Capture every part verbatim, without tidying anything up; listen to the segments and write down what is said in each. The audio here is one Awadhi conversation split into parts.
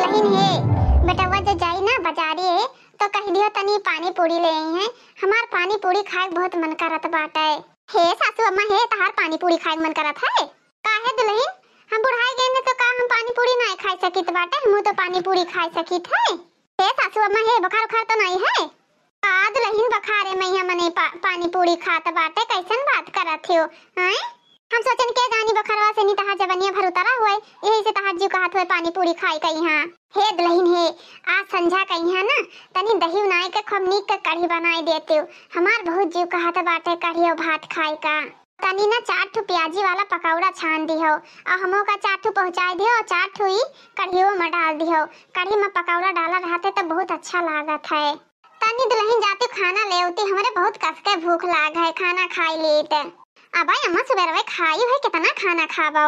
दुलहिन हे, बेटवा जे जाई ना बजारे, तो कहि दियो तनी पानी पूरी ले अइहैं। हमार पानी पूरी खाए के बहुत मन करत बाटे। हे सासू अम्मा हे, तहार पानी पूरी खाए के मन करत है? काहे दुलहिन, हम बुढ़ाई गए ने तो का हम पानी पूरी नाई खाए सकित बाटे? हमहू तो पानी पूरी खाए सकित है। हे सासू अम्मा हे, बुखार उखार तो नाई है? का दुलहिन बुखारे मइहाँ मने पा-, पानी पूरी खात बाटे, कैसन बात करत हो? हैं? हम सोचन के जानी बुखारवा से नी तहार जबनिया भर उतरा हुए, यही से तहार जीव कहत हुए पानी पूरी खाए कइहाँ। हे दुलहिन हे, आज संझा कइहाँ ना, तनी दही उनाए के खूब नीक के कढ़ी बनाए देते हो। हमार बहुत जीव कहत बाटे कढ़ी और भात खाए का। तनी ना चार ठो प्याजी वाला पकौड़ा छान दिहो, और हमो का चार ठो पहुँचाए दिहो, और चार ठो ई कढ़ियो में डाल दिहो। कढ़ी में पकौड़ा डाला रहते तो बहुत अच्छा लागत है। तनी दुलहिन जाती खाना ले अउती, हमरे बहुत कस के भूख लाग है, खाना खाई लेत। अबे अम्मा सुबेरवे खाई है, कितना खाना खाबो?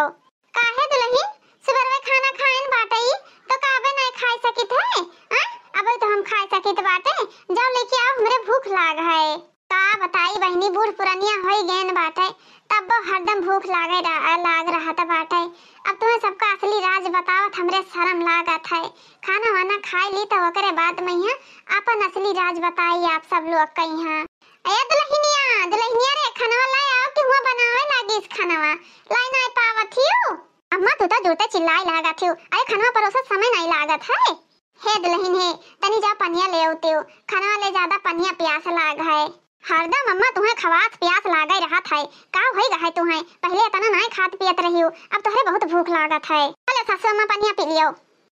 काहे दुलहिन, सुबेरवे खाना खाइन बाटई, तो का अबे नाई खाए सकित है? आ? अबे तो हम खाए सकित बाटे, जाओ लेके आओ, हमरे भूख लाग है। का बताई बहिनी, बूढ़ पुरनिया होई गएन बाटे, तब्बो हरदम भूख लागे रा-, लाग रहत बाटे। अब तुम्हें सबका असली राज बतावत हमरे शरम लागत है। खाना वाना खाई ली तो ओकरे बाद मइहाँ आपन असली राज बताई आप सब लोग कइहाँ। ए दुलहिनिया, दुलहिनिया रे, खनवा लाए आओ कि हुआँ बनावे लागिस खनवा। लाई नाई पावत हियो। अम्मा तू तो जुरते चिल्लाए लागत हियो। अरे खनवा परोसत समय नाई लागत है। हे दुलहिन हे, तनी जा पनिया ले अउते हो, खनवा ले ज्यादा पनिया प्यास लाग है। हरदम अम्मा तुहें खवास प्यास लागे रहत है, का होई गए तुहें? पहिले इतना नाई खात पियत रहियो, अब तोहरे बहुत भूख लागत है। चलो सासू अम्मा पनिया पी लियो।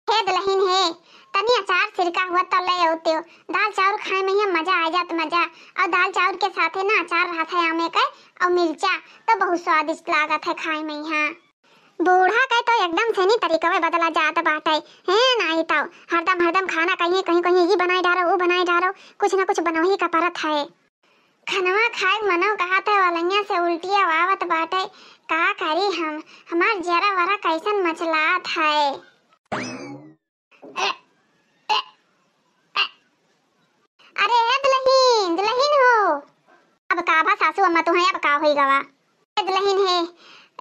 हे दुलहिन हे, तनी अचार सिरका हुआ तो ले अउते हो, दाल चाउर खाए में ही मजा आ जात मजा, और दाल चाउर के साथे ना अचार रहत है आमे के और मिर्चा, तो बहुत स्वादिष्ट लागत है खाए में यहाँ। बूढ़ा के तो एकदम से नी तरीकवे बदला जात बाटे। हे नाई तो हरदम हरदम खाना कहीं कहीं कहीं ई बनाए डारो, ऊ बनाए डारो, कुछ ना कुछ बनवही का परत है। खनवा खाए मनो कहत है, वलंगिया से उल्टिया आवत बाटे। का करी हम, हमार जरा वरा कैसन मचलात है। अरे हे दुलहिन, दुलहिन हो। अब का भा सासू अम्मा तुहें, अब का होई गवा? ए दुलहिन हे,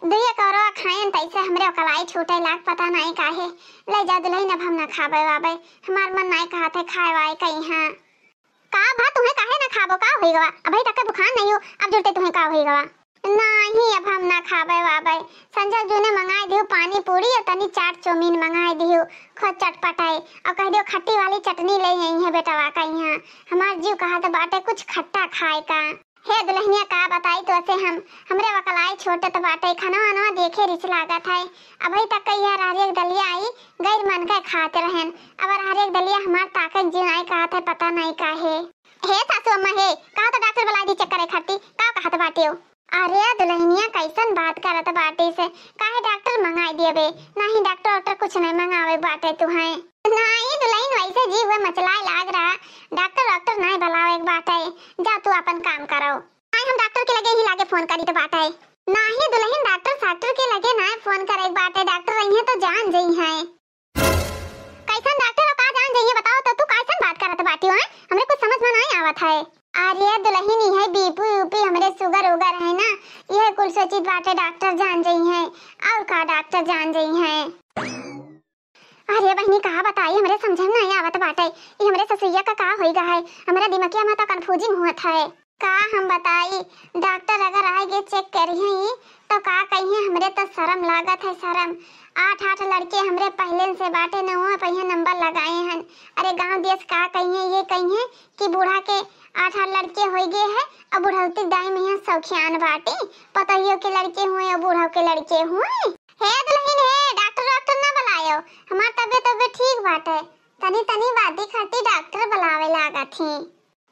दुइये कौरवा खाएन तैसे हमरे कलाई छूटे लाग पता नाई काहे। ले जा दुलहिन, अब हम ना खाबे वाबे, हमार मन नाई कहत है खाए वाए कइहाँ। का भा तुहें काहे ना खाबो, का होई गवा? अबही तक के बुखार नहीं हो, अब जुरते तुहें का होई गवा? नाही, अब हम ना खाबे वाबे। संजय जू ने मंगाए दियो पानी पूरी और तनी चाट चौमीन मंगाए दियो, खूब चटपटाए, और कह दियो खट्टी वाली चटनी ले आई है बेटवा कइहाँ। हमार जीव कहत बाटे कुछ खट्टा खाए का। हे दुलहिनिया, का बताई तो से हम, हमरे वकलाई छोटत बाटे, खनवा वनवा देखे रिस लागत है। अबही तक के यह रहरिया के दलिया आई, गैर मन के खात रहन। अब रहरिया के दलिया हमार ताकत जीव नाई कहत है, पता नाई काहे। हे सासू अम्मा हे, कहा तो डॉक्टर बुलाई दी चेक करे खातिर, का कहत बाटे हो? अरे दुलहिनिया, कैसन बात करत बाटे से? काहे डॉक्टर मंगाई दिए बे? नाही डॉक्टर वॉक्टर कुछ नहीं मंगावे बाटे तुहें। नाही दुलहिन, वैसे जीव हुए मचलाए लाग रहा, डॉक्टर वॉक्टर नहीं बुलावे के बाटे। जा तू अपन काम करो। आई हम डॉक्टर के लगे ही लागे फोन करी तो बाटे। नाही दुलहिन, डॉक्टर साक्टर के लगे नाई फोन करे के बाटे, डॉक्टर रही है तो जान जई है। कैसन डॉक्टर हो, का जान जइहे, बताओ तो, तू कैसन बात करत बाटी हो, हैं? हमरे कुछ समझ में नाई आवत है। अरे दुलहिन, यह बीपी ऊपी हमरे शुगर उगर है ना, यह कुल सोचित बाटे डॉक्टर जान जइहे, और का डॉक्टर जान जइहे। अरे बहिनी, का बताई, हमरे समझ में नाई आवत बाटे, ये हमरे ससुइया का का होई गा है, हमरा दिमागिया में तो confusing हुआ था। का हम बताई, डॉक्टर अगर आए के चेक करिहे ही, तो का कहिए, हमरे तो शर्म लागत है, शर्म। आठ, आठ लड़के हमरे पहले से बाटे न, हुआ पहिए नंबर लगाए हन। अरे गांव देश का कहिए, ये कहिए कि बूढ़ा के आठ, आठ लड़के होई गए है, अब बुढ़ौती दाई में यहाँ सौखियान बाटी, पतोहियो के लड़के हुए और बूढ़ा के लड़के हुए। हे दुलहिन हे, डॉक्टर, डॉक्टर ना बुलायो, हमार तबियत, तबियत ठीक बाटे। तनी, तनी बाती खातिर डॉक्टर बुलावे लागत ही।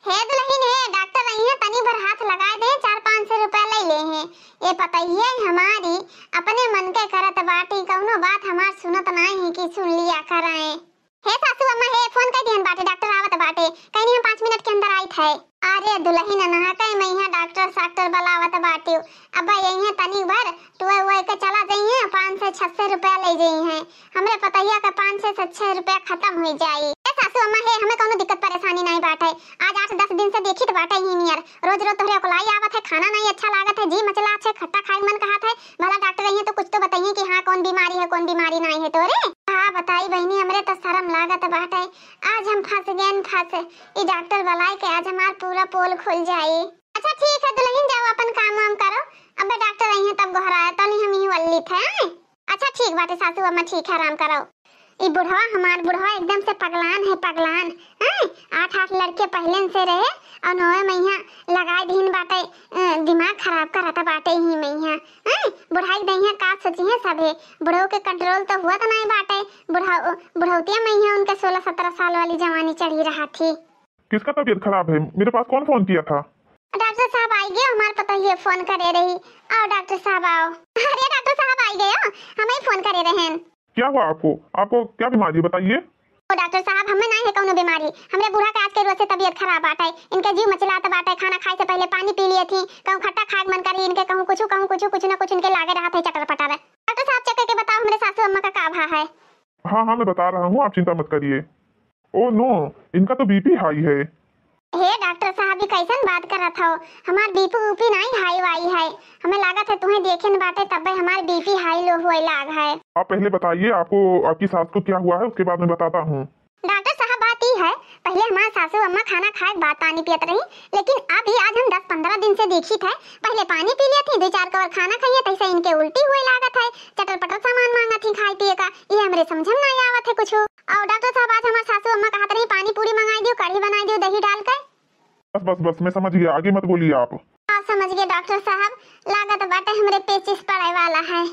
हे दुलहिन हे, डॉक्टर अइहें, तनी भर हाथ लगाए दे, चार पाँच सौ रुपया ले लेहे। ये पतोहिया हमारी अपने मन के करत बाटी, कौनो बात हमार सुनत नाई है कि सुन लिया कराए। हे सासू अम्मा हे, फोन कर दिहन बाटे, डॉक्टर आवत बाटे, कहीं हम पाँच मिनट के अंदर आइत है। अरे दुलहिन, अनहा कहीं मैं यहाँ डॉक्टर साक्टर बुलावत बाटी, अब यही तनी भर टुए उए के चला जइहे, पाँच सौ छह सौ रुपया ले जइहे। हमरे पतोहिया का पाँच सौ छह सौ रुपया खतम हुई जाई। ए सासू अम्मा हे, हमें कौनो दिक्कत परेशानी नाई बाटे। आज आठ दस दिन से देखित बाटे ही नियर, रोज रोज तोहरे ओकलाई आवत है, खाना नाई अच्छा लागत है, जी मचला छे, खट्टा खाए मन कहत है। भला डॉक्टर अइहें तो कुछ तो बताइए कि हाँ कौन बीमारी है, कौन बीमारी नाई है तोरे। हाँ बताई बहिनी, हमरे तो शर्म फंस, ई डॉक्टर बुलाए के आज हमार पूरा पोल खुल जाई। अच्छा ठीक है दुलहिन, जाओ अपन काम वाम करो, अब डॉक्टर आई हैं तब गोहराए, तनी हम ही वल्ली थे। अच्छा ठीक बाटे सासू अम्मा, ठीक है, आराम करो। ई बुढ़वा, हमार बुढ़वा एकदम से पगलान है, पगलान। हैं? आठ आठ लड़के पहले से रहे और नौवे महीना लगाए दीन बाटे, अ, दिमाग खराब करत बाटे ही महीना। हैं? बुढ़ाई दहिया का सोची है सभे, बुढ़ऊ के कंट्रोल तो हुआ तो नहीं बाटे। बुढ़ऊ, बुढ़ौतिया महीना उनके सोलह सत्रह साल वाली जवानी चढ़ी रहा थी। किसका तबीयत खराब है? मेरे पास कौन फोन किया था? डॉक्टर साहब आई गए, हमार पतोहिए फोन करे रही। आओ डॉक्टर साहब आओ। अरे डॉक्टर साहब आई गए हो, हम ही फोन करे रहन। क्या हुआ आपको? आपको क्या बीमारी है बताइए? ओ डॉक्टर साहब, हमें नहीं है कौनो बीमारी, हमरे बूढ़ा के आज के रोज से तबीयत खराब बाटे, इनके जीव मचलात बाटे, खाना खाए से पहले पानी पी लिए थी, कहूँ खट्टा खाए के मन करी इनके, कहूँ कुछ, कहूँ कुछ, कुछ ना कुछ इनके लागे रहा था चटर पटर। डॉक्टर साहब चेक करके बताओ हमरे सासू अम्मा का का भा है। हाँ हाँ, मैं बता रहा हूँ, आप चिंता मत करिए। ओ नो, इनका तो बीपी हाई है। हे डॉक्टर साहब, ई कैसन बात करत हो? हमार बीपी ऊपी नाई हाई वाई है। हमें लागत है तुम्हें देखे न बाटे तब्बे हमार बीपी हाई लो होए लाग है। आप पहले बताइए, आपको, आपकी सास को क्या हुआ है, उसके बाद मैं बताता हूँ। डॉक्टर साहब, बात ई है, पहले हमार सासू अम्मा खाना खाए के बाद पानी पियत रही, लेकिन अभी आज हम दस पन्द्रह दिन से देखित है, पहले पानी पी लियत ही, दो चार कवर खाना खाइए, तैसे इनके उल्टी हुए लागत है, चटर पटर सामान मांगत ही खाए पिए का, ये हमरे समझ में नाई आवत है कुछ। और डॉक्टर साहब, आज हमार सासू अम्मा कहत रही पानी पूरी मंगाई दियो, कढ़ी बनाई दियो दही डाल के। बस बस बस, मैं समझ गया, आगे मत बोलिए आप। हाँ समझ गए डॉक्टर साहब, लागत बाटे हमरे पेचिस पड़े वाला है।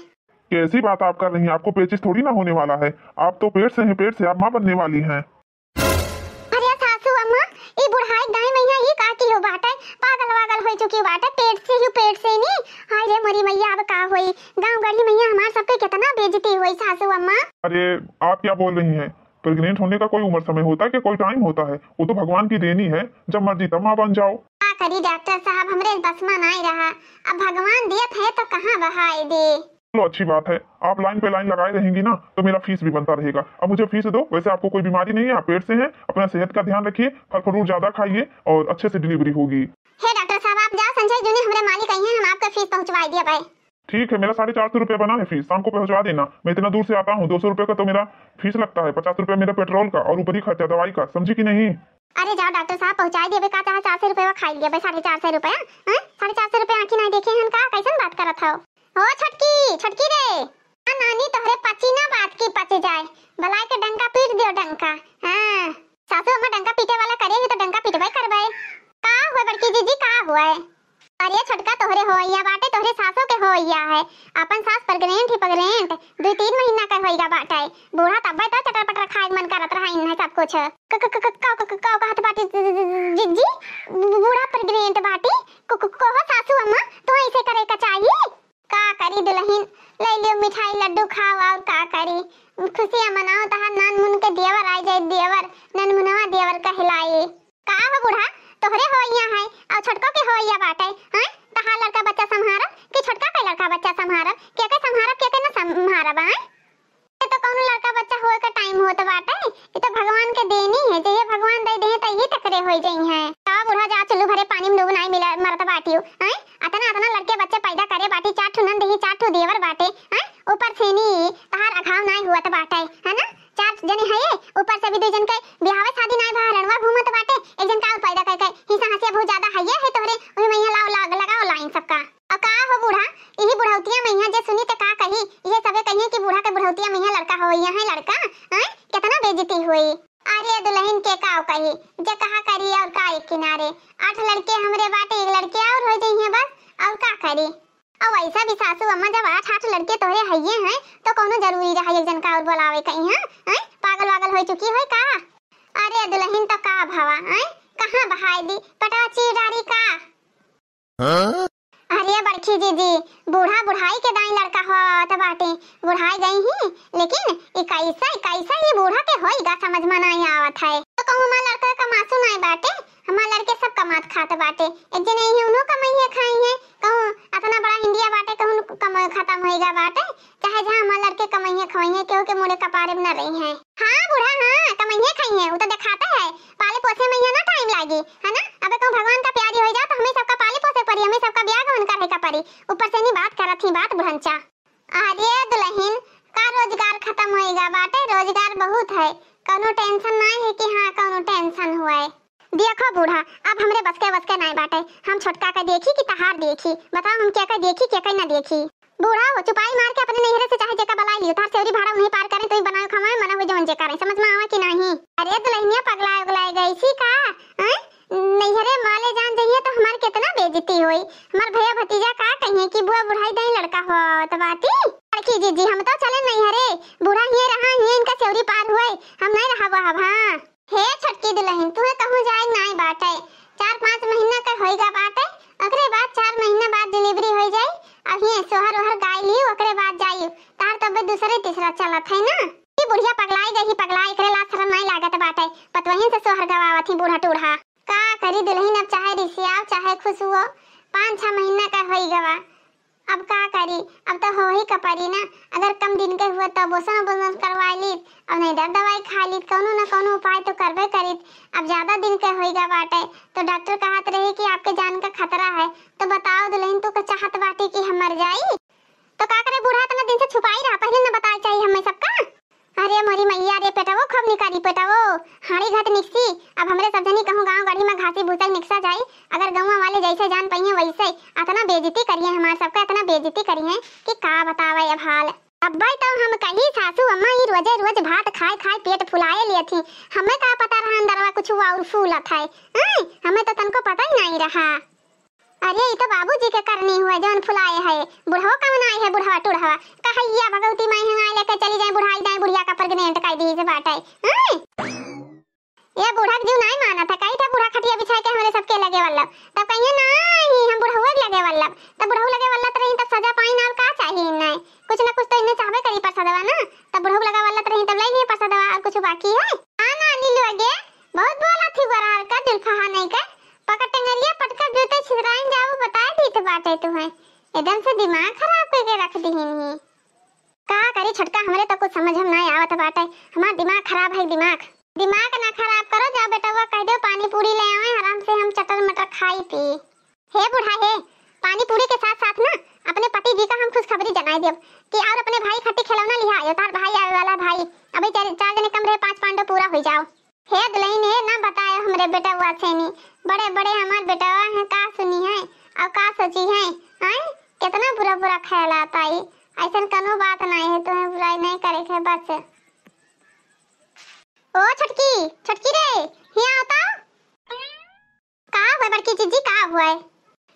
कैसी बात आप कर रही हैं? आपको पेचिस थोड़ी ना होने वाला है, आप तो पेट से हैं, पेट से आप माँ बनने वाली हैं। अरे सासू अम्मा, ई बुढ़ाई दाई मैया ई का की हो बाटे, पागल वागल हो चुकी बाटे, पेट से ही, पेट से नी। हाय रे मोरी मैया, अब का होई, गाँव गढ़ी मैया हमार सबके कितना बेइज्जती होई सासू अम्मा। अरे आप क्या बोल रही हैं? प्रेग्नेंट होने का कोई उम्र समय होता है क्या? कोई टाइम होता है? वो तो भगवान की देनी है, जब मर्जी तब माँ बन जाओ। का करी डॉक्टर साहब, हमरे बस में नाई रहा, अब भगवान दियत है तो कहाँ बहाए दे। चलो अच्छी बात है, आप लाइन पे लाइन लगाए रहेंगी ना तो मेरा फीस भी बनता रहेगा। अब मुझे फीस दो, वैसे आपको कोई बीमारी नहीं है, आप पेट से हैं, अपना सेहत का ध्यान रखिए, फल फ्रूट ज्यादा खाइए और अच्छे से डिलीवरी होगी। हे डॉक्टर साहब, आप जाओ संजय जूनी, हमरे मालिक आई हैं, हम आपका फीस पहुँचवाई दिया भाई। ठीक है, मेरा साढ़े चार सौ रुपया बना है फीस, शाम को पहुँचवा देना। मैं इतना दूर से आता हूँ, दो सौ रुपये का तो मेरा फीस लगता है, पचास रुपये मेरा पेट्रोल का और ऊपरी खर्चा दवाई का, समझी कि नहीं? अरे जाओ डॉक्टर साहब, पहुँचाई दिया, का चाहे चार सौ रुपया खाई लिया भाई, साढ़े चार सौ रुपया, हैं? साढ़े चार सौ रुपया आँखी नहीं देखे हैं का, कैसन बात करत हो? हो छोटकी, छोटकी रे, आ नानी तोहरे पची ना बात की पच जाए, बलाय के डंका पीट दियो डंका। हाँ, सासू अम्मा डंका पीटे वाला करे ही तो डंका पीटबे करबे। का हुए बड़की जीजी, का हुए? अरे छोटका तोहरे होइया बाटे, तोहरे सासो के होइया है। अपन सास प्रेग्नेंट ही प्रेग्नेंट, दो तीन महीना का होइगा बाटे। बूढ़ा तब्बे तो चटर पटर खाए के मन करत रहा इन्हें सब कुछ। क-, क-, क-, क-, का, का, का, का कहत बाटे जीजी? बूढ़ा प्रेग्नेंट बाटे। को, को, को हो सासू अम्मा, तो ऐसे करे का चाहिए? का करी दुलहिन, ले लियो मिठाई लड्डू खाओ, और का करी, खुशियाँ मनाओ, तहार नन मुन के देवर आ जाए, देवर, नन मुनवा देवर कहलाए। का हो बूढ़ा, तोहरे होइया है, और छोटको के होइया बाटे, हैं? तहार लड़का बच्चा संभारब कि छोटका के लड़का बच्चा संभारब, के के संभारब, के के न संभारब, हैं? ये तो कौनो लड़का बच्चा होए का टाइम होत बाटे, ये तो भगवान के देनी है, जे ये भगवान दे दे तो ये तकरे होई जाई हैं। का बूढ़ा जा चुल्लू भरे पानी में डूब नाई मिला मरत बाटियो, हैं? अतना, अतना लड़के बच्चे पैदा करे बाटी, चार ठो नंद ही, चार ठो देवर बाटे, हैं? ऊपर से नी तहार अघाव नाई हुआ तो बाटे, है ना? चार जने है ये, ऊपर से भी दो जन के बिहावे शादी नाई भा, लड़वा घूमत बाटे, एक जन का और पैदा करके हिंसा हंसिया बहुत ज्यादा है ये है तोहरे, वही में यहाँ लाओ, लाग, लगाओ लाइन सबका। और का हो बूढ़ा, यही बुढ़ौतिया में यहाँ जे सुनी ते का कही, ये सबे कहिए कि बूढ़ा के बुढ़ौतिया में यहाँ लड़का हो, यहाँ है लड़का, हैं? कितना बेइज्जती हुई। अरे दुलहिन के का कही, जे कहा करी और का एक किनारे। आठ लड़के हमरे बाटे, एक लड़के और हो जाइए बस, और का करी। और वैसा भी सासू अम्मा, जब आठ, आठ लड़के तोहरे हइये हैं, तो कौनो जरूरी रहा एक जन का और बोलावे कहीं, हाँ? हैं? पागल वागल हो चुकी हो का? अरे दुलहिन तो का भवा, हैं? कहाँ बहाए दी? पटवा चीर डारी का? हाँ? अरे बड़की जीजी, बूढ़ा बुढ़ाई के दाई लड़का होत बाटे, बुढ़ाई गई ही, लेकिन ई कैसा, ई कैसा ई बूढ़ा के होई गा, समझ में नहीं आवत है। तो कहूँ हमार लड़का कमासू नहीं बाटे, हमार लड़के सब कमात खात बाटे, एक जने ही उन्हों कमाई है खाई है, कहूँ अतना बड़ा इंडिया बाटे, कहूँ कमाई खत्म होई गा बाटे, चाहे जहाँ हमार लड़के कमाई है खाई है, केहू के मुड़े कपारे में न रही है। हाँ बूढ़ा, हाँ, कमइहे खइहे, उ तो देखाते है। पाले पोसे में यहाँ ना टाइम लागी, है ना? अबे कहूँ भगवान का प्यारी हो जाओ तो हमें सबका पाले पोसे पड़ी, हमें सबका ब्याह गवन करे का पड़ी। ऊपर से नहीं बात करत ही बात बुढ़ंचा। अरे दुलहिन, का रोजगार खत्म होएगा बाटे? रोजगार बहुत है। कौनो tension नाई है कि हाँ कौनो tension हुए। देखो बूढ़ा, अब हमरे बस के, बस के नाई बाटे। हम छोटका के देखी कि तहार देखी? बताओ, हम केके देखी, केके ना देखी? बूढ़ा हो, चुपाई मार के अपने नैहरे से चाहे जेका बलाई लियो, तहार सेवरी भाड़ा उन्हीं पार करें, तुहीं बनाए खवाए, मना हो जवन जे करें, समझ में आवा कि नाहीं? अरे दुल्हनिया पगलाए उगलाए गई सी का? हैं? नैहरे वाले जान जइहे तो हमार कितना बेइज्जती होई। हमार भैया भतीजा का कहिए कि बुआ बुढ़ाई दई लड़का हो आवत बाटी। बड़की जीजी, हम तो चले नैहरे, बूढ़ा हिये रहा, हिये इनका सेवरी पार हुए, हम नहीं रहब वहब। हाँ। हे छोटकी दुल्हन, तुहे कहूँ जाए नाई बाटे, चार पाँच महीना का होइगा बाटे, ओकरे बाद चार महीना बाद delivery होई जाई। अब हिये सोहर ओहर गाय ली, ओकरे बाद जाई। तार तबे दूसरे तीसरा चलत है ना। ई बुढ़िया पगलाई गई, पगलाई, एकरे लाज शरम नाई लागत बाटे, पतवहिन से सोहर गवावत ही बूढ़ा टूढ़ा। का करी दुल्हन, अब चाहे रिसियाओ चाहे खुश हुओ, पाँच छह महीना का होई गवा। अब का करी, अब तो हो ही का परी ना। अगर कम दिन के हुआ तो abortion abortion करवाई लीत, अब नहीं दर दवाई खा लीत, कौनो ना कौनो उपाय तो करबे करीत। अब ज्यादा दिन के होई गा बाटे तो डॉक्टर कहत रही कि आपके जान का खतरा है। तो बताओ दुल्हन, तू का चाहत बाटी कि हम मर जाई? तो का करे बूढ़ा, इतना दिन से छुपाई रहा, पहले न बताए चाहिए हमें सबका। अरे मोरी मैया रे, पेटवो खूब निकारी पेटवो, हाड़ी घट निकसी। अब हमरे सब जनी कहूँ गाँव गढ़ी में घासी भूसा निकसा जाई, अगर गौवा वाले जैसे जान पइहे वैसे। इतना बेइज्जती करिए हमार सबका, इतना बेइज्जती करिए कि का बतावे अब हाल। अब्बे तो हम कही सासू अम्मा ई रोजे रोज भात खाए खाए पेट फुलाए लेत ही, हमें का पता रहा अंदरवा कुछ और फूलत है। आय, हमें तो तनको पता ही नहीं रहा। अरे, ई तो बाबूजी के करनी हुए, जौन फुलाए है। बुढ़वा कौन आए है, बुढ़वा टुढ़वा? कहैया भगवती माई हम आए लेके चली जाए, बुढ़ाई दाए, बुढ़िया का pregnant कर दी से बाटे। हैं? ये बूढ़ा के जीव नाई मानत है, कही था बूढ़ा खटिया बिछाए के हमरे सबके लगे वल्लब। तब कहिए, "नाई, हम बुढ़वे के लगे वल्लब।" तब बुढ़ऊ लगे वल्लत रही, तब सजा पाइन और का चाहिए इन्हें? कुछ ना कुछ तो इन्हें चाहबे करी प्रसादवा ना। तब बुढ़ऊ लगे वल्लत रही, तब ले लिए प्रसादवा, और कुछ बाकी है? हाँ ना, लीलू आगे बहुत बोला थी बरार का, जुल्फहा नहीं का। पकड़ टंगरिया पटका जूते छितराइन जाओ, बताए दीत बाटे तुहें। एकदम से दिमाग खराब करके रख दिहिन ही। का करी छोटका, हमरे तो कुछ समझ में ना आवत बाटे। हमार दिमाग खराब है, दिमाग। दिमाग ना खराब करो, जाओ बेटवा कह दो पानी पूरी ले आवे, आराम से हम चटर मटर खाई पी। हे बूढ़ा हे, पानी पूरी के साथ साथ ना अपने पति जी का हम खुशखबरी जनाई देब कि और अपने भाई खातिर खिलौना लिहा आयो, तार भाई आवे वाला भाई। अभी चार, चार जने कम रहे, पांच पांडव पूरा हो जाओ। हे दुल्हन, हे ना बताए हमरे बेटवा से नी, बड़े बड़े हमार बेटवा हैं, का सुनी है और का सोची है? आय, कितना बुरा बुरा ख्याल आता है। ऐसन कनो बात नहीं है, तुम्हें बुराई नहीं करे के बस। ओ छोटकी, छोटकी रे, हियाँ आओ तो। का हुए बड़की जीजी, का हुए?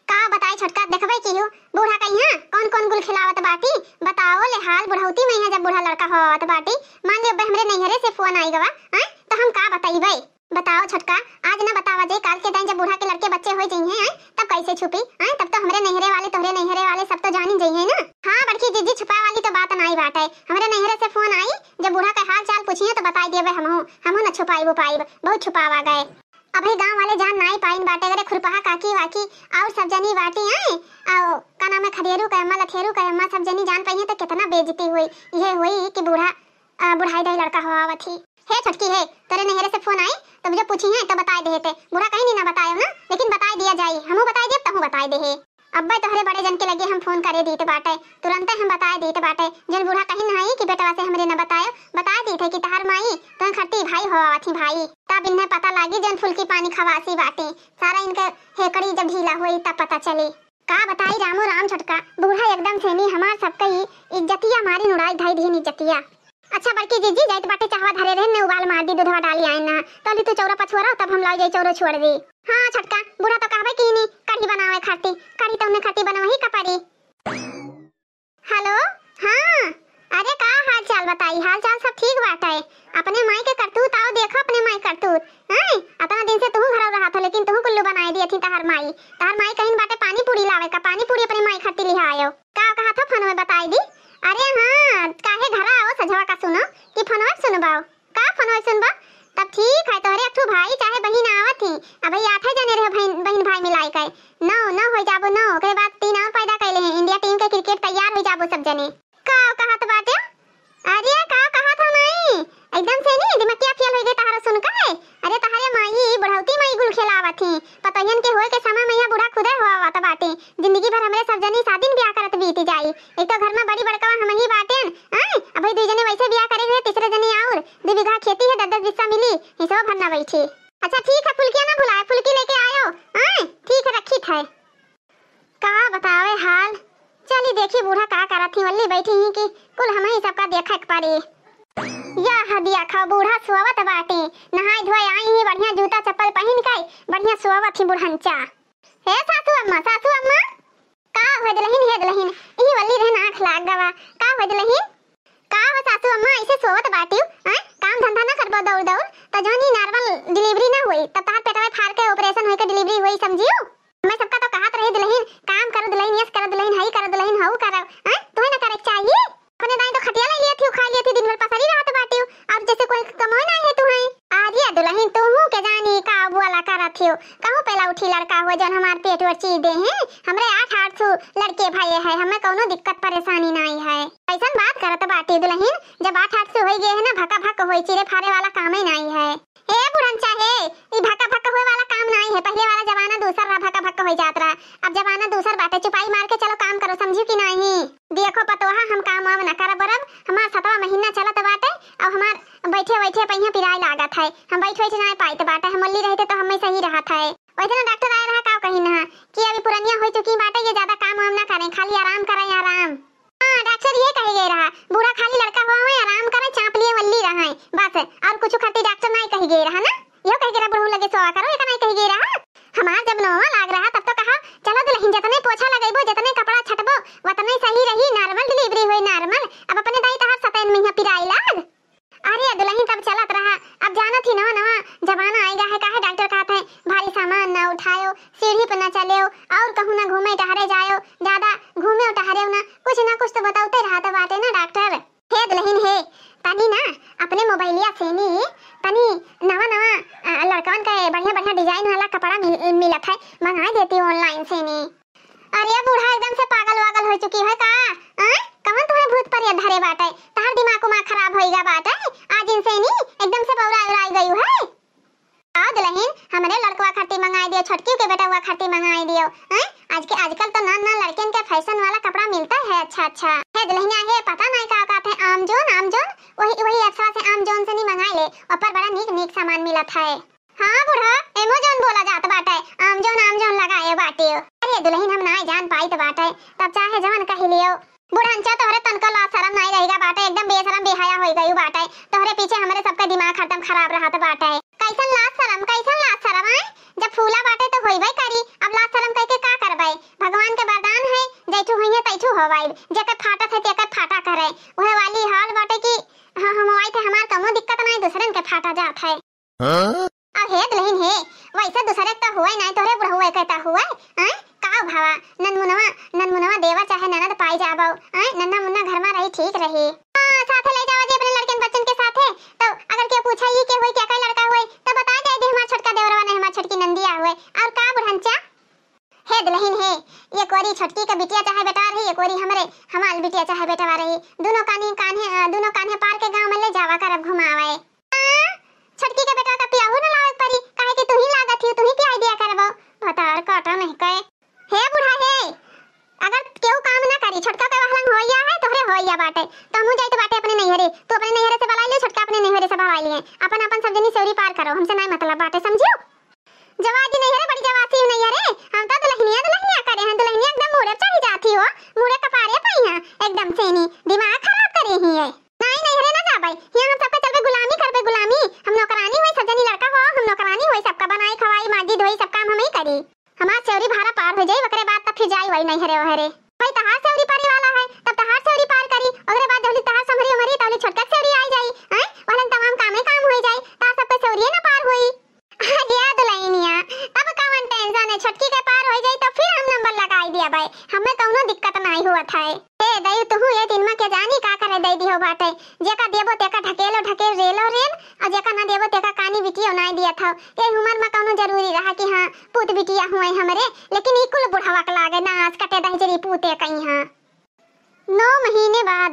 का बताई छोटका, देखबे की हो, बूढ़ा कहिया कौन कौन गुल खिलावत बाटी, बताओ ले हाल। बुढ़ौती में यहाँ जब बूढ़ा लड़का होवत बाटी, मान लियो बे हमरे नैहरे से फोन आई गवा, हैं, तो हम का बताइबे? बताओ छोटका, आज ना बतावा जे, काल के दिन जब बूढ़ा के लड़के बच्चे हो जइहें, हैं, तब कैसे छुपी, हैं, तब तो हमरे नैहरे वाले, तोहरे नैहरे वाले सब तो जानी जइहें ना। हाँ बड़की जीजी, छुपाए वाली तो बात नाई बाटे, हमरे नैहरे से फोन आई, जब बूढ़ा के हाल चाल पूछिए तो बताई देबे हमहू, हमहू ना छुपाइब उपाइब, बहुत छुपावा गए। अबही गाँव वाले जान नाई पाइन बाटे, अरे खुरपहा काकी वाकी और सब जनी बाटी आए, और का नाम है, खदेरू का अम्मा, लथेरू का अम्मा, सब जनी जान पाइए तो कितना बेइज्जती हुई। यह हुई कि बूढ़ा, अ, बुढ़ाई दाई लड़का हो आवत ही। हे छोटकी हे, तोरे नैहरे से फोन आई तो जब पूछी है तो बताए देहे ते। बूढ़ा कहीं नहीं ना बतायो ना, लेकिन बताए दिया जाई, हमहू बताए देब, तहू बताए देहे। अब्बे तोहरे बड़े जन के लगे हम फोन करे दीत बाटे, तुरंते हम बताए दीत बाटे। जन बूढ़ा कहीं नहीं कि बेटवा से हमरे न बतायो, बताए दीत है कि तहार माई तोहन खट्टी भाई हो आवत ही भाई। तब इन्हें पता लागी जन फुल्की पानी खवासी बाटी, सारा इनके हेकड़ी जब ढीला होई तब पता चली। का बताई रामो राम छोटका, बूढ़ा एकदम से नी हमार सबके ई इज्जतिया मारी उड़ाई धाई दीन इज्जतिया। अच्छा बड़की जीजी, जाइत बाटे चाहवा धरे रहे, ने उबाल मार दी, दूधवा डाली आए ना, तली तू चौरा पछुआ रहो, तब हम लाई जाई चौरो छोड़ दी। हाँ छोटका, बूढ़ा तो कहबे की नी कढ़ी बनावे खाती, कढ़ी तो उन्हें खाती बनवही का पड़ी। हेलो, हाँ, अरे का हाल चाल बताई, हाल चाल सब ठीक बाटे। अपने माई के करतूत आओ देखो, अपने माई करतूत। हैं, इतना दिन से तुहू घर रहा था, लेकिन तुहू कुल्लू बनाए दिए थी तहार माई। तहार माई कहीं बाटे पानी पूरी लावे का, पानी पूरी अपने माई खाती लिहा आयो। का कहा था फोन में बताई दी। अरे हाँ, काहे घर आओ सजवा का सुनो कि फोन में सुनबाओ। का फोन में सुनबा? तब ठीक है, तोहरे एक ठो भाई चाहे बहिन आवत ही। अबे आठे जने रहे बहिन, बहिन भाई मिलाई के। नौ, नौ हो जाबो नौ, ओकरे बाद तीन और पैदा कैले हैं। इंडिया टीम के क्रिकेट तैयार हो जाबो सब जने। का कहत बाटे? अरे का कहत हो नहीं, एकदम से नहीं दिमकिया फेल हो गए तहारो सुन के। अरे तहारे माई बुढ़ौती माई गुल खेलावत ही, पतोहियन के होए के समय में यहाँ बूढ़ा खुदे होवत बाटे। जिंदगी भर हमरे सब जनी शादी में ब्याह करत बीत जाई। एक तो घर में बड़ी बड़कवा हम ही बाटेन, आय, अबे दुई जने वैसे ब्याह करे हुए, तीसरे जने और दुई बीघा खेती है, दस दस बिस्सा मिली, हिस्सा भरना बैठी। अच्छा ठीक है, फुलकिया ना भुलाए, फुलकी लेके आयो। आए, ठीक है, रखी थे। का बतावे हाल। चली देखी बूढ़ा का करत ही, वल्ली बैठी ही कि कुल हमही सबका देखे के पड़ी। या हदिया खाओ, बूढ़ा सोवत बाटे, नहाए धोए आई ही, बढ़िया जूता चप्पल पहिन के बढ़िया सोवत ही बुढ़ंचा। हे सासू अम्मा, सासू अम्मा। का हो दुलहिन, हे दुलहिन, इही वल्ली रहन आँख लाग गवा। का हो दुलहिन? का हो सासू अम्मा, ऐसे सोवत बाटिउ? आय, काम धंधा ना करबो दौड़ दौड़, त जौन ई normal delivery ना होई, तब तहार पेटवा फाड़ के operation होई के delivery होई, समझिउ? मैं सबका तो कहत रही दुलहिन, काम करो दुलहिन, यस करो दुलहिन, हई करो दुलहिन, हऊ करो, आय, तोहे ना करे के चाहिए? अपने दाई तो खटिया ले लिया थी, खा लिया थी, दिन भर पसरी रहत बाटिउ, अब जैसे कोई कमोए ना है तुहई। अरे दुलहिन, तुहू के जानी का बोला करत हिउ, कहूँ पेला उठी लड़का हो जौन हमार पेट और चीर दे हैं। हमरे आठ आठ सौ लड़के भये है, हमें कौनो दिक्कत परेशानी नाई है। ऐसन बात करत बाटी दुलहिन, जब आठ आठ सौ होई गए है ना, भका भक होई, चीरे फारे वाला कामे नाई है। ए बुढ़न चाहे, ई भका भक होए वाला काम नाई है। पहले वाला जमाना दूसर रहा, भका भक होई जात रहा। अब जमाना दूसर बाटे, चुपाई मार के चलो काम करो, समझियो कि नाई? देखो पतोहा, हम काम वाम ना करब बरब, हमार सतवा महीना चलत बाटे, अब हमार बैठे बैठे पहिया पिराए लागत है, हम बैठ बैठ नाई पाइत बाटे, हम मल्ली रहते तो हमें सही रहत है। वैसे ना डॉक्टर आए रहा, का कही ना कि अभी पुरनिया हो चुकी बाटे, ये ज्यादा काम वाम ना करें, खाली आराम करें, आराम। हाँ, डॉक्टर ये कहे गए रहा, बूढ़ा खाली लड़का हुआ है, आराम करें, चाप लिए वल्ली रहे, बस, और कुछ खातिर डॉक्टर नहीं कहे गए रहा ना, यो कहे गए रहा बुढ़ऊ लगे सोवा करो, एक नहीं कहे गए रहा। हमार जब नौवा लाग रहा तब तो कहा, चलो दुलहिन, जतने पोछा लगेबो, जतने कपड़ा छटबो, वतने सही रही, normal delivery होई, normal। अब अपने दाई तहार सतैन में यहाँ पिराई लाग। अरे दुलहिन तब चलत रहा, अब जानत ही नवा नवा जमाना आएगा है, काहे डॉक्टर कहत है भारी सामान ना उठायो, सीढ़ी पे ना चलेओ, और कहूँ ना घूमे टहरे जायो, ज्यादा घूमे टहरे ना, कुछ ना कुछ तो बतौते रहत बाटे ना डॉक्टर। हे दुलहिन हे, तनी ना अपने मोबाइलिया से नी, तनी नवा नवा, अ, लड़कवन के बढ़िया बढ़िया design वाला कपड़ा मिल, मिलत है, मंगाई देती online से नी। अरे बूढ़ा एकदम से पागल वागल हो चुकी है का? आय? कवन तुम्हें भूत परिया धरे बाटे? तहार दिमाग उमाग खराब होइगा बाटे। आज इनसे नी एकदम से बौरा उराई गई है। आओ दुलहिन, हमरे लड़कवा खातिर मंगाई दियो, छोटकी के बेटवा खातिर मंगाई दियो। आय? आज के, आजकल तो ना ना लड़कियन के fashion वाला कपड़ा मिलता है अच्छा अच्छा। हे दुलहिनिया हे, पता नहीं का कहते हैं, Amazon, Amazon, वही, वही appवा से Amazon से नी मंगाई ले, ऊपर बड़ा नीक नीक सामान मिलत है। हाँ बूढ़ा, Amazon बोला जात बाटे, Amazon, Amazon लगाए बाटे। अरे दुलहिन, हम नाई जान पाइत बाटे, तब चाहे जवन कही लियो। बुढ़ंचा, तोहरे तनको लाज शरम नाई रहिगा बाटे, एकदम बेशरम बेहया होई गयू बाटे। तोहरे पीछे हमरे सबके दिमाग हरदम खराब रहत बाटे। कैसन लाज शरम, कैसन लाज शरम, आय? जब फूला बाटे तो होइबे करी, अब लाज शरम कइके का करबे? भगवान के वरदान है, जैठू होइहे तैठू होवाई, जेकर फाटत है तेकर फाटा करे। उहे वाली हाल बाटे कि हाँ, हम आई थे, हमार कौनो दिक्कत नाई, दूसरन के फाटा जात है। हाँ? अब हे दुलहिन हे, वैसे दूसरे के तो हुए नाई, तोहरे बुढ़ऊ के तो हुए, हैं? का भावा, ननमुनवा, ननमुनवा देवा चाहे ननद पाई जाबो, हैं? नन्ना मुन्ना घर में रही, ठीक रही। हाँ, साथे ले जावा जे अपने लड़कन बच्चन के साथे, तो अगर केहू पूछा ई के होई, के का लड़का होई, तो बता जाए दे हमार छोटका देवरवा नहीं, हमार छोटकी नंदिया हुए। और का बुढ़ंचा? हे दुलहिन हे, एक ओरी छोटकी के बिटिया चाहे बेटवा रही, एक ओरी हमरे, हमार बिटिया चाहे बेटवा रही, दुनो कान्हे, कान्हे, अ, दुनो कान्हे पार के गाँव में ले जावा करब घुमावे। आ, छोटकी के बेटवा का पियाहू न लावे के परी, काहे कि तू ही लागत ही, तू ही पियाई दिया करबो। भतार काटा नहीं कहे। हे बूढ़ा हे, अगर केहू काम ना करी, छोटका के वहलंग होइया है, तोहरे होइया बाटे, तो हमहू जाइत बाटे अपने नैहरे, तू अपने नैहरे से बलाई ले, छोटका अपने नैहरे से बलाई लिए, अपन, अपन सब जनी सेवरी पार करो, हमसे नहीं मतलब बाटे, समझियो? जवाजी नहीं रे, बड़ी जवासी नहीं रे। हम तो दुलहिनिया, दुलहिनिया करे हैं, दुलहिनिया एकदम मुड़े चढ़ी जाती हो, मुड़े कपारे पाई हैं, एकदम से नी, दिमाग खराब करे ही है। नहीं, नहीं रे, ना जाबे, यहाँ हम सबके चलबे गुलामी करबे, गुलामी। हम नौकरानी होई, सब जनी लड़का हो, हम नौकरानी होई, सबका बनाई, खवाई, माजी, धोई, सब काम हम ही करी। हमार सेवरी भारा पार हो जाई, ओकरे बाद तब फिर जाई वही नहीं रे, वहरे। भाई तहार सेवरी पारे वाला है, तब तहार सेवरी पार करी, ओकरे बाद जौली तहार संभरी उमरी, तौली छोटका के सेवरी आई जाई, हैं? वहलन तमाम कामे काम हो जाई, तार सबके सेवरिये ना पार होई। आ गया दुलहिनिया, तब कवन tension है, छोटकी के पार हो जाई तो फिर हम नंबर लगाई दिया भाई, हमें कौनो दिक्कत नहीं हुआ था। ए दई तुहू ये दिन में के जानी का करे दे दियो बाटे, जेका देबो तेका ढकेलो ढकेल रेलो रेल, और जेका ना देबो तेका कानी बिटियो नहीं दिया था। ये उम्र में कौनो जरूरी रहा कि हाँ पूत बिटिया हुए हमरे, लेकिन ई कुल बुढ़वा के लागे ना आज कटे दहजरी पूते कहीं हाँ। नौ महीने बाद।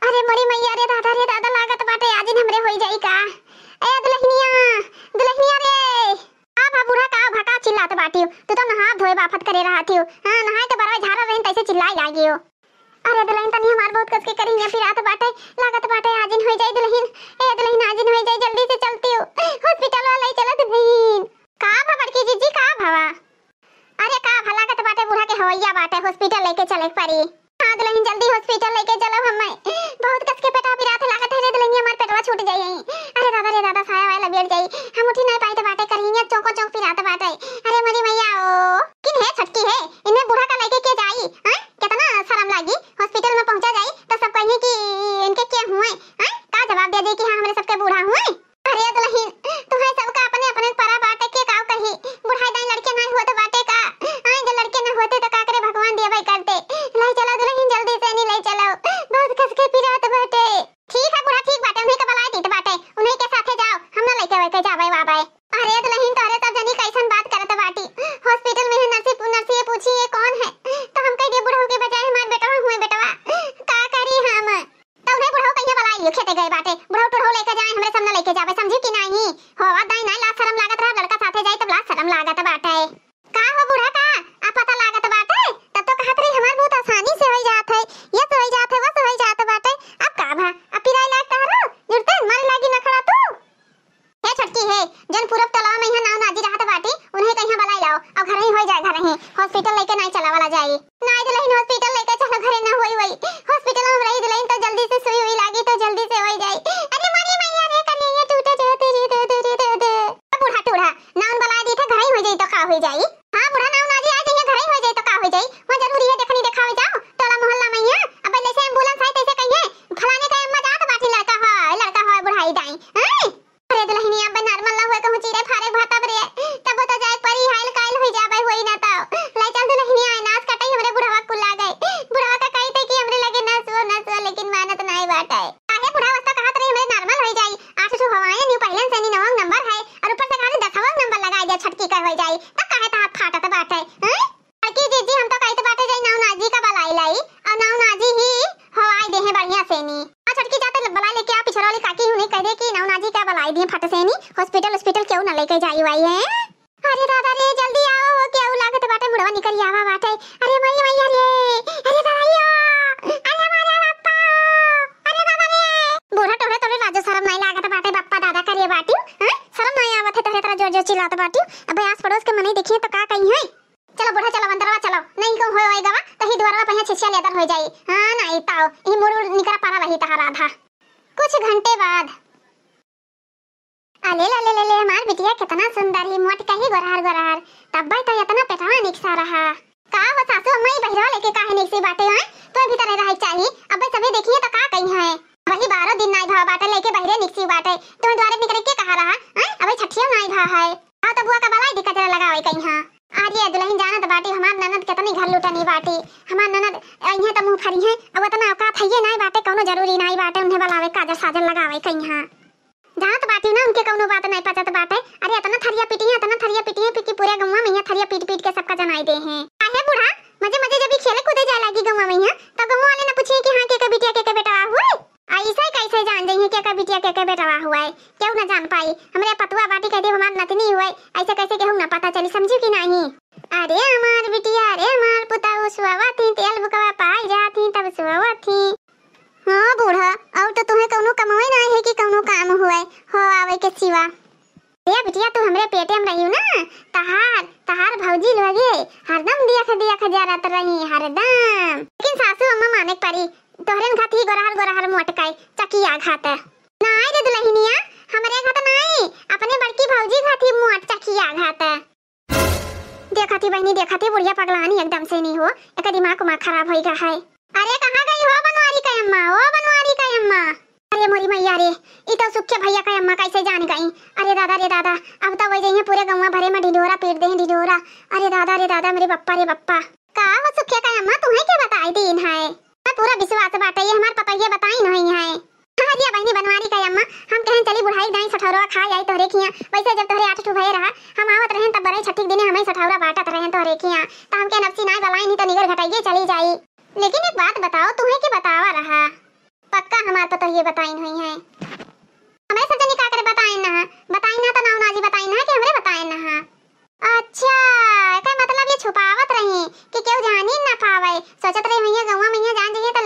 अरे मोरी मैया रे दादा रे दादा, लागत बाटे आज इन हमरे होई जाई का। ए दुलहिनिया, दुलहिनिया रे। का भा बूढ़ा, का भा, का चिल्लात बाटियो? तू तो नहा धोए बाफत करे रहत हियो। हाँ, नहाए के बरवा झारा रहिन तैसे चिल्लाई लागियो। अरे दुलहिन, तनी हमार बहुत कस के करिया पिरात बाटे, लागत बाटे आजिन होइ जाई दुलहिन। ए दुलहिन, आजिन होइ जाई, जल्दी से चलतिउ, hospital वाला ले चला दुलहिन। का भा बड़की जीजी, का भवा? अरे का भा, लागत बाटे बूढ़ा के हवैया बाटे, hospital लेके चले के पड़ी। हाँ दुलहिन, जल्दी hospital लेके चलो हमें, बहुत कस के पेटवा पिरात लागत है रे दुलहिन, हमार पेटवा छूट जाई। अरे दादा रे दादा, साया वाया लपेट जाई, हम उठी नहीं पाइत बाटे, करिया चौंको चौंक पिरात बाटे। अरे मोरी मैया ओ, किन है छोटकी है, इन्हें बूढ़ा का लेके के जाई? हैं? कितना शर्म लागी, hospital में पहुंचा जाई तो सब कहिए कि इनके के हुए, हैं? का जवाब दे दे कि हाँ हमरे सबके बूढ़ा हुए? अरे दुलहिन, तुम्हें सबका अपने अपने परा बाटे, के काव कही, बुढ़ाई दाई लड़के नहीं होते बाटे का? आए जो लड़के न होते तो का करे भगवान दिया भाई करते। ले चलो दुलहिन, जल्दी से नहीं ले चलो, बहुत कस के पिरात बाटे। ठीक है बूढ़ा, ठीक बाटे, उन्हीं का बलाए दीत बाटे, उन्हीं के साथे जाओ, हम ना लेके वेके जावे वावे। अरे दुलहिन, तोहरे सब जनी कैसन बात करत बाटी, hospital में है नर्सी, नर्सी ये पूछी ये कौन है, तो हम कह दिए बुढ़ऊ के बजाय हमार बेटवा हुए, बेटवा का करी हम? तो उन्हें बुढ़ऊ कहिए बलाए लियो, खेते गए बाटे, बुढ़ऊ टुढ़ऊ लेके जाए, हमरे सब न लेके जावे, समझी कि नहीं? होवा दाई नहीं, लाज शरम लागत रहा, लड़का साथे जाए तब लाज शरम लागत बाटे। का हो बूढ़ा का, अब पता लागत बाटे? तब तो कहत रही हमार बहुत आसानी से होई जात है, ये से होई जात है, वो से होई जात बाटे। अब का भा, अब पिराए लाग तहरो जुड़ते मारे लागी नखड़ा तू। हे छोटकी हे, जन पूरब टोलवा में यहाँ नाव नाजी रहत बाटी, उन्हें कहीं बलाई लाओ, और घर ही होई जाए, घर ही। Hospital लेके नहीं चला वाला जाई। नहीं दुलहिन, hospital लेके चलो, घरे ना होई, होई। Hospital में रही दुलहिन तो जल्दी से सुई हुई लागी तो जल्दी से होई जाई। अरे मोरी मैया रे, कन्हैया टूटे जो तेरी दे दे रे दे दे। बूढ़ा टूढ़ा, नाउन बलाए दी थे, घर ही हो जाई तो का हो जाई? हाँ बूढ़ा, नाउन आज ही आ जाइए, घर ही हो जाई तो का हो जाई? वहाँ जरूरी है देखनी देखावे जाओ, टोला मोहल्ला में यहाँ। अब जैसे ambulance है तैसे कहिए, फलाने का अम्मा जात बाटी, लड़का है, लड़का है, बुढ़ाई दाई। हैं? अरे दुलहिनिया, अब normal ना हुए कहूँ चीरे फारे भातब रे, तब तो जाए परी, हाइल काइल हुई जाबे, होई ना तो। ले चल दुलहिनिया, नास कटाई हमरे बुढ़वा कुल आ गए। बुढ़वा का कही थे कि हमरे लगे ना सुओ, ना सुओ, लेकिन मानत नाई बाटे। काहे बुढ़ा वस्ता कहत रही हमरे normal होई जाई, आठ ठो हवाएं न्यू पहले से नी नवंग number है, और ऊपर से कहा दसवां number लगा दिया, छटकी का होई जाई, तब काहे तहार फाटत बाटे, हैं? बड़की जीजी, हम तो कहते बाटे जाई नाव नाजी का बलाई लाई, और नाव नाजी ही हवाई दे हैं बढ़िया से नी। आ छोटकी जाते बलाई लेके आ, पिछड़ वाली काकी हुने कह दे कि नाव नाजी का बलाई दिए फट से नी, hospital hospital क्यों ना लेके जाई वाई है। अरे दादा रे, जल्दी आओ, हो क्या लागत बाटे, मुड़वा निकल आवा बाटे। अरे मैया, मैया रे, अरे दादा यो, अरे हमारे बाप्पा, अरे दादा रे। बूढ़ा टोरे तोरे लाजो शरम नहीं लागत बाटे, बाप्पा दादा करे बाटी, हैं? शरम नहीं आवत है तोरे तरह जोर जोर चिल्लात बाटी। अब आस पड़ोस के मनई देखिए तो का कही है? चलो बूढ़ा, चलो अंदरवा चलो, नहीं कहूँ होए होए गवा, तो ही दुआरवा पहिया छिछिया लेदर हो जाई। हाँ, नहीं ताओ, ही मुड़ उड़ निकरा पारा रही तहार आधा। कुछ घंटे बाद। अले ले ले ले ले, हमार बिटिया कितना सुंदर ही, मोट कही गोरहर गोरहर, तब्बे तो इतना पेटवा निकसा रहा। का हो सासू अम्मा, ई बहिरवा लेके काहे निकसी बाटे हैं? तो भीतर रहे चाहिए, अबे सभी देखिए तो का कही है। वही बारह दिन नाई भाव बाटे, लेके बहिरे निकसी बाटे, तुम्हें द्वारे निकले के कहा रहा हैं? अबे छठिया नाई भाव है। आओ तो बुआ का बलाई दी, कजरा लगावे कहीं हाँ। अरे दुलहिन, जानत बाटी हमार ननद कितनी घर लुटनी बाटी। हमार ननद अइहें त मुँह फरिहें, अब उतना औकात हइये नाई बाटे, कौनो जरूरी नाई बाटे उन्हें बलावे, काजर साजर लगावे कहीं हाँ। जानत बाटी ना, उनके कौनो बात नाई पचत बाटे। अरे इतना थरिया पीटी है, इतना थरिया पीटी है कि पूरे गौवा में यहाँ थरिया पीट पीट के सबका जनाई दे हैं। काहे बूढ़ा, मजे मजे जब ई खेले कूदे जाए लागी गौवा में यहाँ, तो गौवा वाले ना पूछिए कि हाँ के के बिटिया के के बेटवा हुए। ऐसे कैसे जान जाइए के के बिटिया के के बेटवा हुआ है? केहू ना जान पाई। हमरे पतुआ बाटी कह दे हमार नतनी हुए, ऐसे कैसे केहू ना पता चली, समझू कि नहीं? अरे हमार बिटिया, अरे हमार पुताऊ, सुआवत ही तेल बुकवा पाई जात ही तब सुआवत ही। हाँ बूढ़ा, और तो तुम्हें कौनो कमाई ना है कि कौनो काम हुए हो आवे के सिवा। अरे बिटिया, तू हमरे पेटे में रही ना, तहार, तहार भौजी लोगे हरदम दियख दियख जरत रही, हरदम। लेकिन सासू अम्मा माने के परी, तोहरे घात ही गोरहर गोरहर मोटकाई चकिया घात। नाई रे दुलहिनिया, हमरे घात नाई, अपने बड़की भौजी घात ही मोट चकिया घात। देखा थी बहनी, देखा थी बुढ़िया पगलानी एकदम से नहीं हो, एक दिमाग उमाग खराब होई गा है। अरे कहाँ गई हो बनवारी का अम्मा, ओ बनवारी का अम्मा। अरे मोरी मैया रे, ई तो सुखे भैया का अम्मा कैसे जान गई? अरे दादा रे दादा, अब तो वही जइए पूरे गौवा भरे में ढिढोरा पीट दे हैं, ढिढोरा। अरे दादा रे दादा, मेरे बप्पा रे बप्पा। का वो सुखे का अम्मा तुम्हें क्या बताई दीन है? मैं पूरा विश्वास बाटे, ये हमार पतोहिया बताई नहीं है। हाँ जी, बहनी बनवारी का अम्मा, हम कहें चली बुढ़ाई दाई सठौरवा खा आई तोहरे खिया। वैसे जब तोहरे आठ ठो भये रहा, हम आवत रहें तब बरई छठी के दिने हमें सठौरा बांटत रहें तोहरे खिया, तो हमके नफसी नाई बलाई नहीं तो निगर घटाइए चली जाई। लेकिन एक बात बताओ, तुम्हें के बतावा रहा? पक्का हमार पतोहिए बताइन हुई है। हमें सब जनी का करे बताइन ना, बताइन ना तो नाऊ नाजी बताइन ना कि हमरे बताइन ना। अच्छा, एकर मतलब ये छुपावत रही कि केहू जानी ना पावे। सोचत रही भैया गौवा में यहाँ जान जाइए तो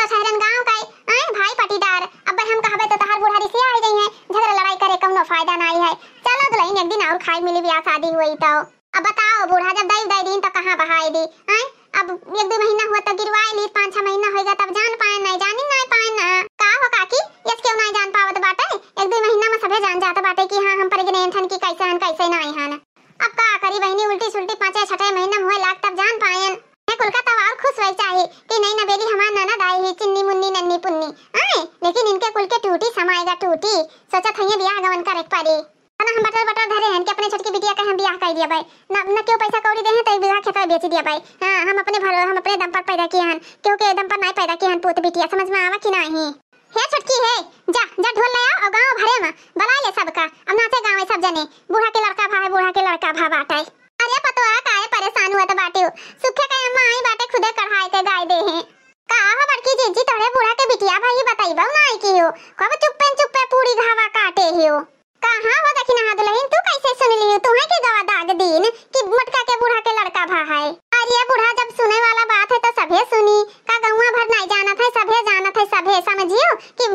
ठहरन गाँव का, आए भाई पटीदार, अब हम कहबे तो तहार बूढ़ा रिसिया आ जाई है, झगड़ा लड़ाई करे कौनो फायदा नाई है। चलो दुलहिन, एक दिन और खाई मिली, ब्याह शादी हुई तो। अब बताओ बूढ़ा, जब दई दई दिन तो कहाँ बहाई दी, आए? अब एक दो महीना हुआ तो गिरवाए ली, पाँच छह महीना होइगा तब जान पाए, नाई जानी नाई पाए ना। का हो काकी, यस क्यों नाई जान पावत बाटे? एक दो महीना में सभे जान जात बाटे कि हाँ, हम pregnant हन कि कैसे हन, कैसे नाई हन। अब का करी बहिनी, उल्टी सुल्टी पाँचे छठे महीना में हुए लाग तब जान पाएन। हे कुल का तब और खुश होए चाही कि नई नबेली हमार ननद आई ही, चिन्नी मुन्नी नन्नी पुन्नी। आए, लेकिन इनके कुल के टूटी समाएगा टूटी। सोचत हइये बियाह गवन करे के पड़ी। ना हम बटर बटर धरे हन कि अपने छोटकी बिटिया के हम बियाह कर दिया भाई। ना, ना क्यों पैसा कौड़ी दे हैं तो एक बीघा खेतवा बेच दिया भाई। हाँ, हम अपने भर, हम अपने दम पर पैदा किए हन, क्यों के दम पर नाई पैदा किए हन पूत बिटिया, समझ में आवा कि नाई? हे छोटकी हे, जा, जा ढोल ले आओ और गाँव भरे में बला ले सबका। अब नाचे गावे सब जने, बूढ़ा के लड़का भा है, बूढ़ा के लड़का भा बाटे। अरे पतोहा काहे परेशान हुआ तो बाटियो, सुखे के अम्मा आई बाटे खुदे कढ़ाई के गाय दे हैं। का हो बड़की जीजी, तोहरे बूढ़ा के बिटिया भाई बताई बहु नाई की हो, कब चुप्पे चुप्पे पूरी घावा काटे ही हो। कहाँ हो देखी नहा दुलहिन, तू कैसे सुन लियो, तुहे के गवा दाग दीन कि मोटका के बूढ़ा के लड़का भा है। अरे बूढ़ा, जब सुने वाला बात है तो सभे सुनी, का गौवा भर नाई जानत है, सभे जानत है, सभे समझियो कि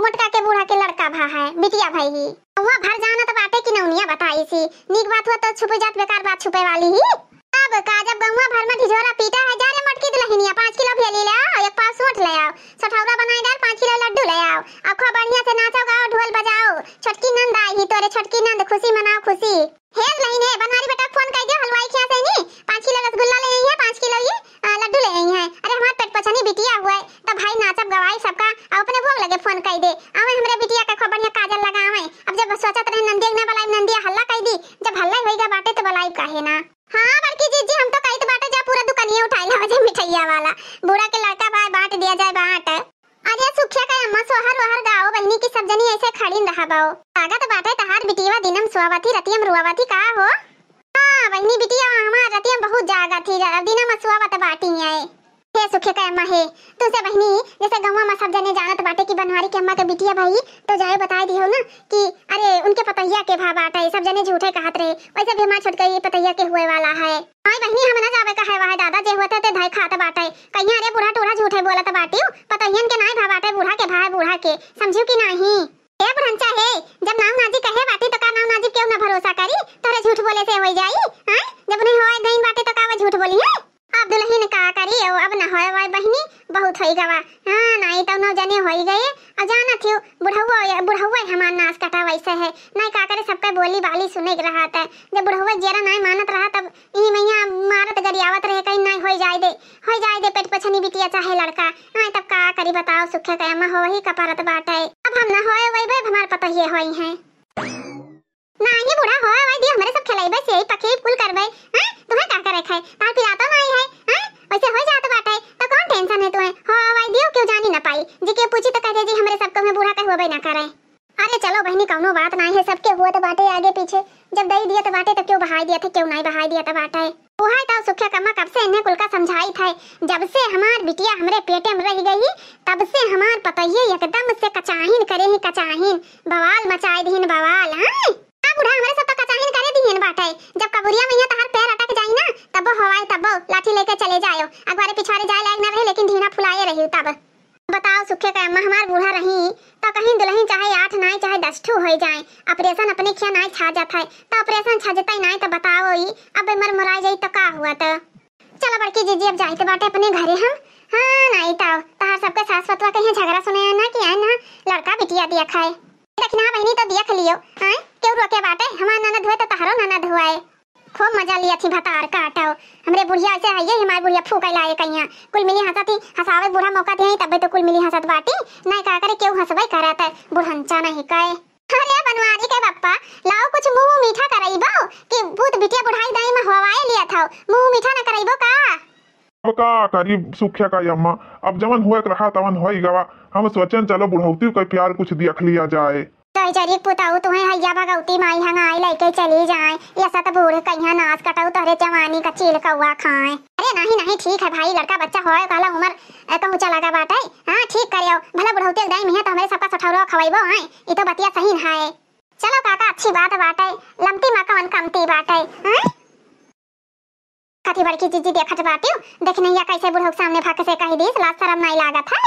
मोटका के बूढ़ा के लड़का भा है, बिटिया भाई ही। गौवा भर जानत बाटे कि नौनिया बताई सी, नीक बात हुआ तो छुप जात, बेकार बात छुपे वाली ही। अब का, जब गौवा भर में ढिढोरा पीटा है, जा रे मोटकी दुलहिनिया, पाँच किलो भेली ले आओ, एक पाव सोंठ ले आओ, सठौरा बनाई डाल, पाँच किलो लड्डू ले आओ, अब खूब बढ़िया से नाचो गाओ, ढोल बजाओ। छोटकी नंद आई ही तोरे, छोटकी नंद, खुशी मनाओ खुशी। हे दुलहिन हे, बनवारी बेटा फोन कर दियो, हलवाई खिया से नी, पाँच किलो रसगुल्ला ले आई है, पाँच किलो ये, आ, लड्डू ले आई है। अरे हमार पेट पछनी बिटिया हुआ है, तो भाई नाचब गवाई सबका, अब अपने भोग लगे फोन कर दे, आवे हमरे बिटिया का खूब बढ़िया काजल लगावे। अब जब सोचत रहे नंदिया के ना बुलाइब, नंदिया हल्ला कर दी, जब हल्ला ही होइगा बाटे तो बुलाइब काहे ना। हाँ बड़की जीजी, हम तो कहित बाटे जा पूरा दुकानिया उठाई लावा जाए मिठाइया वाला, बूढ़ा के लड़का भाई बांट दिया जाए बांट। अरे सुखिया का अम्मा, सोहर वोहर गाओ बहिनी की सब जनी ऐसे खड़ी न रहा बाओ। लागत बाटे तहार बिटिया दिनम सोवती रतियम रोवती का हो? हाँ बहिनी, बिटिया हमार रतियम बहुत जागत ही, दिनम सोवत बाटी है। हे सुखे के अम्मा हे, तुझसे बहिनी, जैसे गौवा में सब जने जानत बाटे कि बनवारी के अम्मा के बिटिया भाई, तो जाए बताए दिहो ना कि अरे उनके पतोहिया के भा बाटे, सब जने झूठे कहत रहे, वैसे भी हमार छोटका ये पतोहिया के हुए वाला है। हाय बहिनी, हम ना जावे कहे वाहे दादा, जे हुए थे ते धाय खात बाटे, कहिया अरे बूढ़ा टूढ़ा झूठे बोलत बाटियो, पतोहियन के नाई भा बाटे, बूढ़ा के भा है बूढ़ा के, समझियो कि नाही? ए बुढ़ंचा हे, जब नाव नाजी कहे बाटी तो का नाव नाजी क्यों ना भरोसा करी, तोरे झूठ बोले से होई जाई, हैं? जब नहीं होए गईन बाटे तो का वो झूठ बोली है? अब दुलहिन का करी, ओ, अब न होए वाई बहिनी, बहुत होई गवा। हाँ, नाई तो नौ जने होई गए। अब जानत हियो, बुढ़ौआ, बुढ़ौआ हमार नास कटा वैसे है। नाई का करे, सबके बोली बाली सुने के रहत है। जब बुढ़ौआ जेरा नाई मानत रहा, तब इही मैया मारत गरियावत रहे, कहीं नाई होई जाए दे, होई जाए दे पेट पछनी बिटिया चाहे लड़का। हाँ, तब का करी बताओ, सुखे के अम्मा हो वही कपारत बाटे। अब हम न होए वही बे, हमार पतोहिए होई हैं। नाही बूढ़ा, होए वाई दियो, हमरे सब खेलइबे, सेई पखेब कुल करबे। हैं? तुहे का करे खाए? तार पिरातो नाही है, हैं? वैसे हो जात बाटे, तो कौन tension है तुहे? होए वाई दियो, क्यों जानी ना पाई। जी के पूछी तो कह दे जी, हमरे सब को में बूढ़ा कहुआ ना करे। अरे चलो बहिनी, कौनो बात नाही है, सबके हुआ तो बाटे आगे पीछे। जब दई दिया तो बाटे तो क्यों बहाई दिया था, क्यों नाही बहाई दिया तो बाटे। उहाई तो सुखिया कम्मा कब से इन्हें कुल का समझाई था, जब से हमार बिटिया हमरे पेटे में रह गई, तब से हमार पतोहिए एकदम से कचाहिन करे ही कचाहिन, बवाल मचाए दिहिन बवाल। हाँ? का बूढ़ा, हमरे सब तो कचाहिन करे दिहिन बाटे। जब कबुरिया मैया तहार पैर अटक जाई ना, तबो हवाए तबो लाठी लेके चले जायो। अगवारे पिछवारे जाए लायक ना रहे, लेकिन ढीना फुलाए रही तब। बताओ सुखे के अम्मा, हमार बूढ़ा रही तो कहीं दुलहिन चाहे आठ नाई चाहे दस ठू होई जाए, operation अपने खिया नाई छा जात है, तो operation छजतई नाई तो बताओ ई, अब मर मुराई जाई तो का हुआ तो? चलो बड़की जीजी, अब जाइत बाटे अपने घरे हम। हाँ, नाई तो तहार सबके सास पतवा कहीं झगड़ा सुने ना कि आए ना लड़का बिटिया दिया खाए। देखी ना बहिनी, तो देख लियो, हाँ, क्यों रोके बाटे? हमार ननद हुए तो तहारो ननद हुए। खूब मजा लिया थी भतार काटो। हमरे बुढ़िया ऐसे है, ये हमारे बुढ़िया फूके लाए कहिया। कुल मिली हंसत ही, हंसावे बूढ़ा मौका दिया ही, तबे तो कुल मिली हंसत बाटी। नहीं का करे, क्यों हंसबे करत है, बुढ़ंचा नहीं कहे। अरे बनवारी के बप्पा, लाओ कुछ मुंह मीठा करइबो कि भूत बिटिया बुढ़ाई दाई में हवाए लिया था, मुंह मीठा न करइबो का? अब का करी सुखिया का अम्मा, अब जवन हुए के रहा तवन होई गवा। हम सोचन चलो बुढ़ौती के प्यार कुछ देख लिया जाए। तो जरी पुताऊ तुहे हैया भगवती माई हंगाई लेके चली जाए, ये सत बूढ़ कहिया नास कटऊ तोहरे जवानी का चील कौआ खाए। अरे नहीं नहीं, ठीक है भाई, लड़का बच्चा होए कहला उम्र, ए, कहूँ चला गया बाटे। हाँ ठीक करियो, भला बुढ़ौती के दाई मिया तो हमरे सबका सठौरो खवाइबो हैं, ये तो बतिया सही न है। चलो काका, अच्छी बात बाटे, लमती मा कवन कमती बाटे, हैं? कथी बड़की जीजी देखत बाटिउ, देखनहिया कैसे बुढ़ऊ के सामने भक से कहि दीस, लाज सरम नाई लागत है?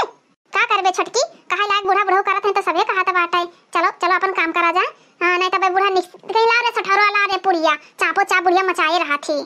का करबे छोटकी, कहै लायक बूढ़ा बुढ़ऊ करत हैं तो सभे कहत बाटे। चलो चलो अपन काम करा जाए। हाँ, नहीं तबे बूढ़ा निक कहीं ला रे सठौरा, ला रे पुड़िया, चापो चाप बुढ़िया मचाए रहत ही।